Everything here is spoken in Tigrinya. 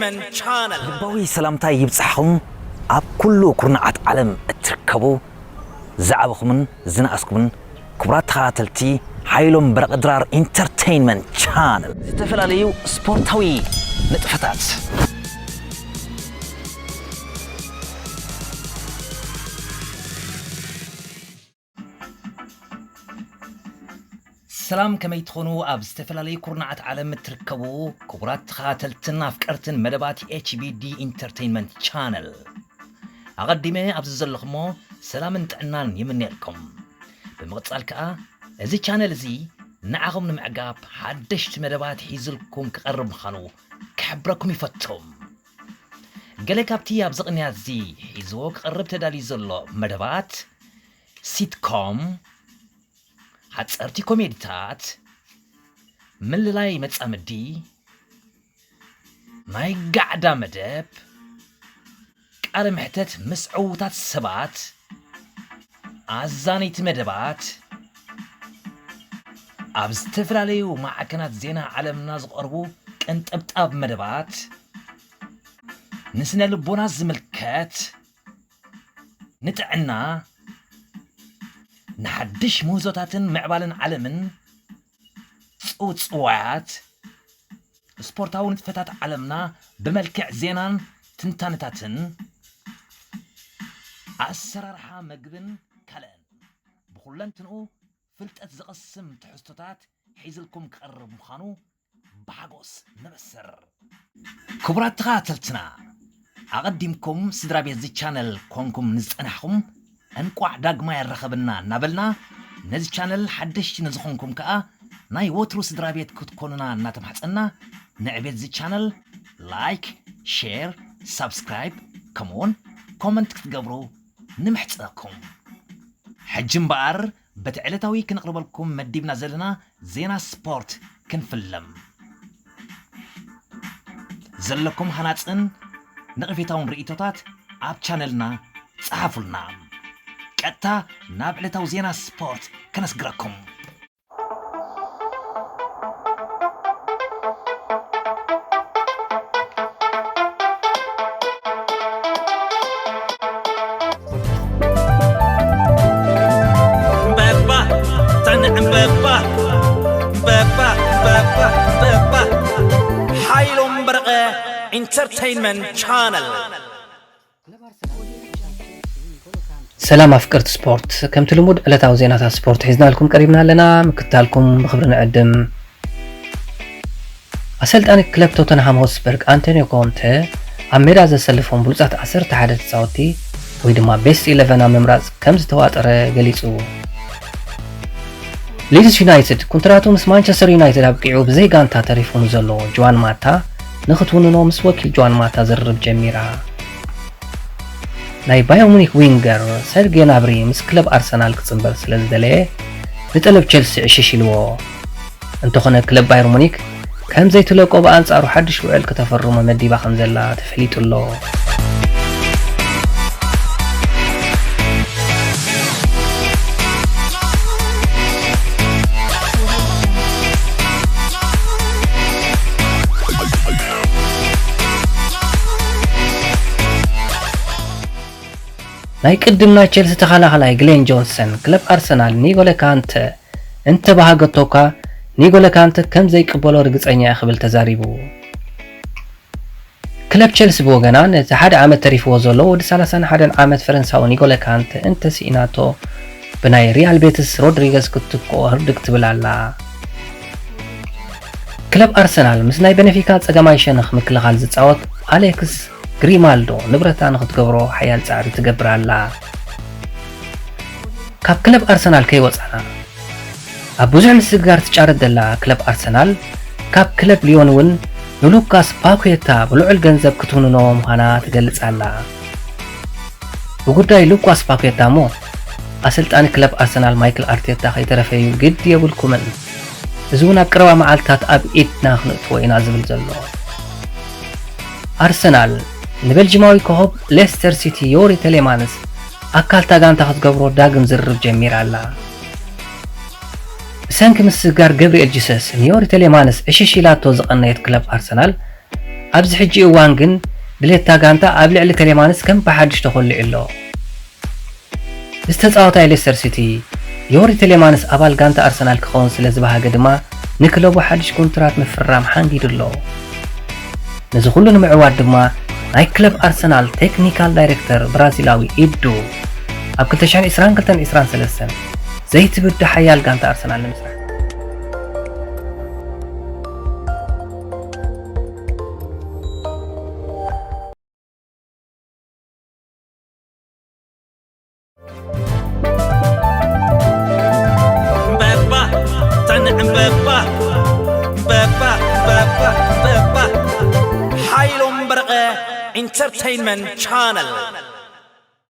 Entertainment Channel. ልባዊ ሰላምታይ ይብጻሕኹም። ኣብ ኩሉ ኩርናዓት ዓለም እትርከቡ ዝዓበኹምን ዝነኣስኩምን ክቡራት ተኸታተልቲ ሓይሎም በረቐ ድራር ኢንተርቴይንመንት ቻነል፣ ዝተፈላለዩ ስፖርታዊ ንጥፈታት። ሰላም፣ ከመይ ትኾኑ? ኣብ ዝተፈላለዩ ኩርናዓት ዓለም እትርከቡ ክቡራት ተኸታተልትን ኣፍቀርትን መደባት ኤች ቢ ዲ ኢንተርቴይንመንት ቻነል፣ ኣቐዲመ ኣብዚ ዘለኹሞ ሰላምን ጥዕናን ይምነየልኩም። ብምቕጻል ከኣ፣ እዚ ቻነል እዚ ንዓኹም ንምዕጋብ ሓደሽቲ መደባት ሒዝልኩም ክቐርብ ምዃኑ ክሕብረኩም ይፈቱ። ገለ ካብቲ ኣብዚ ቅንያት እዚ ሒዝዎ ክቐርብ ተዳልዩ ዘሎ መደባት፣ ሲትኮም፣ ሓጸርቲ ኮሜዲታት፣ ምልላይ መጻምዲ፣ ናይ ጋዕዳ መደብ፣ ቃለ መሕተት ምስ ዕዉታት ሰባት፣ ኣዛነይቲ መደባት፣ ኣብ ዝተፈላለዩ ማዕከናት ዜና ዓለምና ዝቐርቡ ቅንጥብጣብ መደባት፣ ንስነ ልቦና ዝምልከት፣ ንጥዕና፣ ንሓድሽ ምህዞታትን ምዕባለን ዓለምን፣ ጽውጽዋያት፣ ስፖርታዊ ንጥፈታት ዓለምና ብመልክዕ ዜናን ትንታነታትን፣ ኣሰራርሓ መግብን ካልእን፣ ብኹለንትንኡ ፍልጠት ዘቕስም ትሕዝቶታት ሒዝልኩም ክቐርብ ምዃኑ ብሓጎስ ነበስር። ክቡራት ተኸታተልትና፣ ኣቐዲምኩም ስድራ ቤት እዚ ቻነል ኮንኩም ንዝጸናሕኩም፣ እንቋዕ ዳግማይ ኣራኸበና እናበልና፣ ነዚ ቻነል ሓደሽቲ ንዝኾንኩም ከኣ ናይ ወትሩ ስድራ ቤት ክትኮኑና እናተማሕጸና፣ ንዕቤት እዚ ቻነል ላይክ፣ ሼር፣ ሳብስክራይብ፣ ከምኡውን ኮመንት ክትገብሩ ንምሕጸነኩም። ሕጂ እምበኣር፣ በቲ ዕለታዊ ክነቕርበልኩም መዲብና ዘለና ዜና ስፖርት ክንፍለም። ዘለኩም ሃናጽን ነቐፌታውን ርእይቶታት ኣብ ቻነልና ጸሓፉልና። ቀጥታ ናብ ዕለታዊ ዜና ስፖርት ከነስግረኩም። እምበባ፣ ታንዕ እምበባ፣ እምበባ፣ እምበባ፣ እምበባ። ሓይሎም በረቐ ኢንተርቴይንመንት ቻነል። ሰላም ኣፍቀርቲ ስፖርት፣ ከምቲ ልሙድ ዕለታዊ ዜናታት ስፖርት ሒዝናልኩም ቀሪብና ኣለና። ምክትታልኩም ብኽብሪ ንዕድም። ኣሰልጣኒ ክለብ ቶተንሃም ሆትስበርግ ኣንቶኒዮ ኮንተ ኣብ ሜዳ ዘሰልፎም ብሉጻት ዓሰርተ ሓደ ተጻወትቲ ወይ ድማ ቤስት ኢለቨን ኣብ ምምራጽ ከም ዝተዋጠረ ገሊጹ። ሊድስ ዩናይትድ ኩንትራቱ ምስ ማንቸስተር ዩናይትድ ኣብቂዑ ብዘይ ጋንታ ተሪፉ ንዘሎ ጆዋን ማታ ንኽትውንኖ ምስ ወኪል ጆዋን ማታ ዝርርብ ጀሚራ። ናይ ባየር ሙኒክ ዊንገር ሰርጌ ናብሪ ምስ ክለብ ኣርሰናል ክጽንበር ስለ ዝደለየ ንጠለብ ቸልሲ ዕሽሽ ኢልዎ። እንተኾነ ክለብ ባየር ሙኒክ ከም ዘይትለቆ ብኣንጻሩ ሓድሽ ውዕል ከተፈርሞ መዲባ ከም ዘላ ተፈሊጡ ኣሎ። ናይ ቅድም ናይ ቸልሲ ተኸላኸላይ ግሌን ጆንሰን ክለብ ኣርሰናል ኒጎለ ካንተ እንተባሃገቶካ ኒጎለ ካንተ ከም ዘይቅበሎ ርግጸኛ እየ ክብል ተዛሪቡ። ክለብ ቸልሲ ብወገና ነቲ ሓደ ዓመት ተሪፍዎ ዘሎ ወዲ ሰላሳን ሓደን ዓመት ፈረንሳዊ ኒጎለ ካንተ እንተስኢናቶ ብናይ ሪያል ቤትስ ሮድሪገዝ ክትትክኦ ህርድግ ትብል ኣላ። ክለብ ኣርሰናል ምስ ናይ በነፊካ ጸጋማይ ሸነኽ ምክልኻል ዝጻወት ኣሌክስ ግሪማልዶ ንብረታ ንኽትገብሮ ሓያል ጻዕሪ ትገብር ኣላ። ካብ ክለብ ኣርሰናል ከይወጻና፣ ኣብ ብዙሕ ምስግጋር ትጫረድ ዘላ ክለብ ኣርሰናል፣ ካብ ክለብ ሊዮን እውን ንሉካስ ፓኩየታ ብልዑል ገንዘብ ክትውንኖ ምዃና ትገልጽ ኣላ። ብጉዳይ ሉካስ ፓኩየታ እሞ፣ ኣሰልጣኒ ክለብ ኣርሰናል ማይክል ኣርቴታ ከይተረፈ እዩ ግዲ የብልኩምን፣ እዚ እውን ኣብ ቀረባ መዓልትታት ኣብ ኢድና ክንእትዎ ኢና ዝብል ዘሎ። ኣርሰናል ንቤልጂማዊ ኮኸብ ሌስተር ሲቲ ዮሪ ቴሌማንስ ኣካልታ ጋንታ ክትገብሮ ዳግም ዝርርብ ጀሚራ ኣላ። ብሰንኪ ምስግጋር ገብርኤል ጂሰስ ንዮሪ ቴሌማንስ ዕሽሽ ኢላቶ ዝቐነየት ክለብ ኣርሰናል፣ ኣብዚ ሕጂ እዋን ግን ድሌት እታ ጋንታ ኣብ ልዕሊ ቴሌማንስ ከም ብሓድሽ ተኾሊዑ ኣሎ። እዚ ተጻዋታይ ሌስተር ሲቲ፣ ዮሪ ቴሌማንስ ኣባል ጋንታ ኣርሰናል ክኸውን ስለ ዝበሃገ ድማ፣ ንክለቡ ሓድሽ ኮንትራት ምፍርራም ሓንጊዱ ኣሎ። ነዚ ኩሉ ንምዕዋት ድማ፣ ናይ ክለብ ኣርሰናል ቴክኒካል ዳይሬክተር ብራዚላዊ ኢዱ፣ ኣብ ክልተ ሽሕን ዕስራን ክልተን ዕስራን ሰለስተን ዘይትብዳ ሓያል ጋንታ ኣርሰናል ንምስራሕ። እምበባ ተን እምበባ እምበባ እምበባ እምበባ ሓይሎም በርቐ ኢንተርተይንመንት ቻነል።